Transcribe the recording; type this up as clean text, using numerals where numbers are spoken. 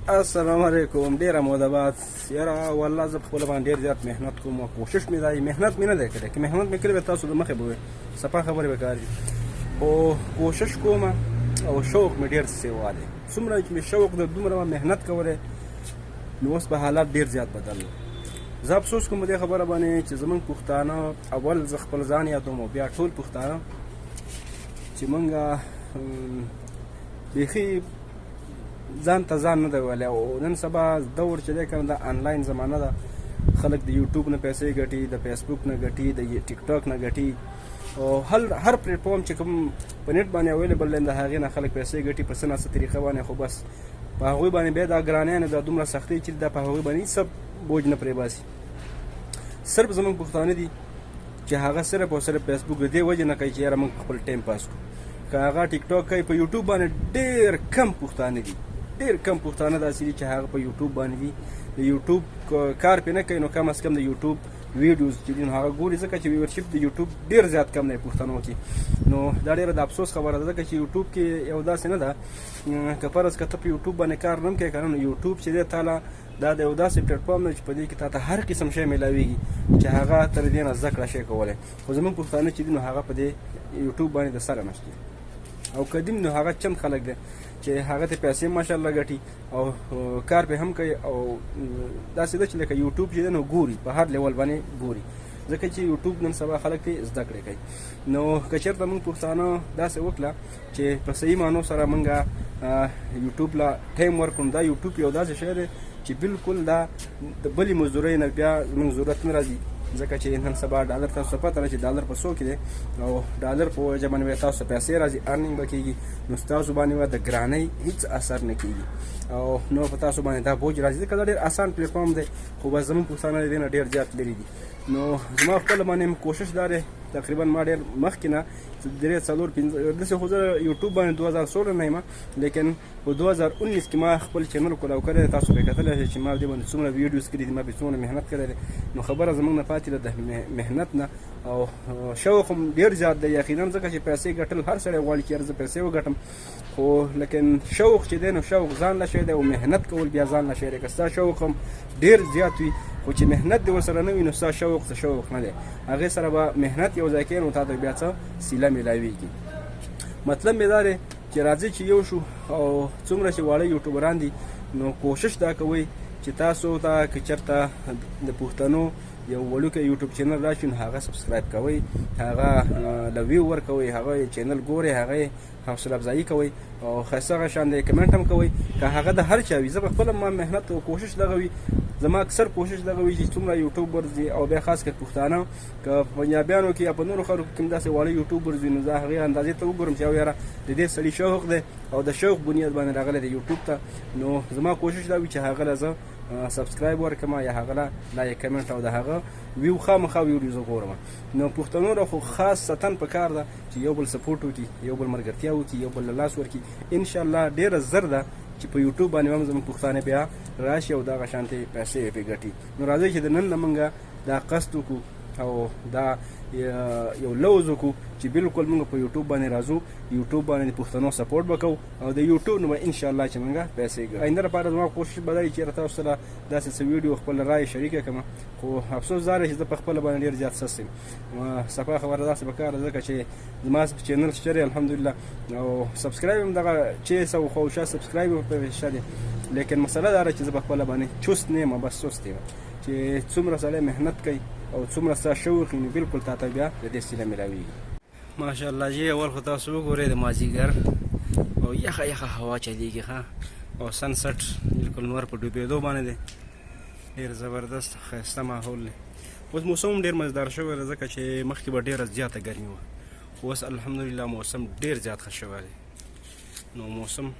السلام علیکم. ډیره موده بعد یاره والله زه په خپله باندې ډېر زیات محنت کوم او کوشش مې دا دی، محنت مې نه دی کړی، که محنت مې کړی وی تاسو د مخې به وی صفا خبرې به کار دي، خو کوشش کوم او شوق مې ډېر سیوا دی. څومره چې مې شوق دی دومره ما محنت کولی، نو اوس به حالات ډېر زیات بدل. زه افسوس کوم دې خبره باندې چې زمونږ پښتانه، اول زه خپل ځان یادوم او بیا ټول پښتانه، چې مونږ بیخي ځان ته ځان نه دی ویلی. او نن سبا دور چې دی که نه، دا انلاین زمانه ده، خلک د یوټیوب نه پیسې ګټي، د فیسبوک نه ګټي، د ټیک ټاک نه ګټي، او هر پلیټفارم چې کوم په نت باندې available دی د هغې نه خلک پیسې ګټي په څه نا څه طریقه باندې. خو بس په هغوی باندې بیا دا ګرانیانې دا دومره سختۍ چې دا په هغوی باندې هېڅ بوج نه پرې باسي. صرف زموږ پښتانه دي چې هغه صرف او صرف فیسبوک د دې وجې نه کوي چې یاره موږ خپل ټایم پاس کړو، که هغه ټیک ټاک کوي. په یوټیوب باندې ډېر کم پښتانه دي، ډېر کم پښتانه داسې دي چې هغه په یوټیوب باندې دي، د یوټیوب کار پې نه کوي، نو کم از کم د یوټیوب ویډیوز چې دي نو هغه ګوري، ځکه چې viewership د یوټیوب ډېر زیات کم دی پښتنو کې. نو دا ډېره د افسوس خبره ده، ځکه چې یوټیوب کې یو داسې نه ده که فرض که ته په یوټیوب باندې کار نه کوې که نه، نو یوټیوب چې دی تاله دا د یو داسې پلیټفارم دی چې په دې کې تاته هر قسم شی میلاویږي چې هغه تر دې نه زده کړه شی کولی. خو زموږ پښتانه چې دي نو هغه په دې یوټیوب باندې د سره نشته، او قدیم نو هغه چند خلک دی چې هغه ته پیسې ماشاءالله ګټي او کار په هم کوي. او داسې ده چې لکه یوټیوب چې دی نو ګوري، په هر لیول باندې ګوري، ځکه چې یوټیوب نن سبا خلک ته زده کړې کوي. نو که چېرته موږ پښتانه داسې وکړه چې په صحیح معنو سره موږ یوټیوب له ټایم ورکړو، دا یوټیوب یو داسې شی دی چې بالکل دا د بلې مزدورۍ نه بیا زموږ ضرورت نه راځي، ځکه چې نن سبا ډالر تاسو ته پته ده چې ډالر په څو کې دی، او ډالر په وجه باندې بیا تاسو ته پیسې راځي، earning به کېږي، نو ستاسو باندې به د ګرانۍ هېڅ اثر نه کېږي او نو په تاسو باندې دا بوج راځي، ځکه دا ډېر اسان پلیټفارم دی. خو بس زموږ پښتانه د دې نه ډېر زیات لرې دي. نو زما خپله باندې هم کوشش دا دی، تقریبا ما ډېر مخکې نه درې څلور پنځه داسې، خو زه یوټیوب باندې 2016 نه یم، لیکن په 2019 کې ما خپل چینل کولاو کړی دی. تاسو به کتلی شئ چې ما دې باندې څومره ویډیوز کړي دي، ما پرې څومره محنت کړی دی. نو خبره زموږ نه پاتې ده د محنت نه، او شوق هم ډېر زیات دی یقینا، ځکه چې پیسې ګټل هر سړی غواړي چې یاره زه پیسې وګټم، خو لیکن شوق چې دی نو شوق ځان له شی دی او محنت کول بیا ځان له شی دی. که ستا شوق هم ډېر زیات وي خو چې محنت دې ورسره نه وي نو ستا شوق څه شوق نه دی، هغې سره به محنت یو ځای کوې نو تا ته بیا څه سیله میلاویږي. مطلب مې دا دی چې راځئ چې یو شو، او څومره چې واړه یوټیوبران دي نو کوشش دا کوئ چې تاسو ته که چېرته د پښتنو یو وړوکی یوټیوب چینل راشي نو هغه subscribe کوئ، هغه له view ورکوئ، هغه چینل ګورئ، هغه حوصله افزایي کوئ او ښایسته هغه شان دی کمنټ هم کوئ، که هغه د هر چا وي. زه په خپله ما محنت او کوشش دغه وي، زما اکثر کوشش دغه وي چې څومره یوټیوبرز دي او بیا خاص کر پښتانه، که په پنجابیانو کې یا په نورو خلکو کې داسې واړه یوټیوبرز وي نو زه هغې اندازې ته وګورم چې او یاره د دې سړي شوق دی او د شوق بنیاد باندې راغلی دی یوټیوب ته، نو زما کوشش دا وي چې هغه له زه subscribe ورکړم یا هغه له like comment او د هغه view خامخا ویډیو زه ګورم. نو پښتنو له خو خاصتاً په کار ده چې یو بل support وکړي، یو بل ملګرتیا وکړي، یو بل له لاس ورکړي. انشاءالله ډېره زر ده چې په یوټیوب باندې هم زموږ پښتانه بیا راشي او دغه شانتې پیسې پرې ګټي. نو راځئ چې د نن نه موږ دا قصد وکړو او دا یو لوز وکړو چې بالکل موږ په یوټیوب باندې راځو، یوټیوب باندې د پښتنو support به کوو او د یوټیوب نه به انشاءالله چې موږ پیسې ګټو. آینده لپاره زما کوشش به دا وي چې تاسو سره داسې څه ویډیو خپل رایې شریکه کړم، خو افسوس دا دی چې زه په خپله باندې ډېر زیات سست یم. صفا خبره داسې په کار ده، ځکه چې زما چینل شته دی الحمدلله او subscribe هم دغه 600 خو شا subscribe هم پرې شته دی، لیکن مسله دا ده چې زه په خپله باندې چست نه یم، بس سست یم چې څومره سړی محنت کوي او څومره ستا شوق وي نو بالکل تا ته بیا د دې سیله میلاویږي. ماشاءالله جی، اول خو تاسو وګورئ د مازیګر او یخه یخه هوا چلیږي، ښه، او sunset بالکل نور په ډوبېدو باندې دی، ډېر زبردست ښایسته ماحول دی. اوس موسم هم ډېر مزدار شوی دی، ځکه چې مخکې به ډېره زیاته ګرمي وه، خو اوس الحمدلله موسم ډېر زیات ښه شوی دی. نو موسم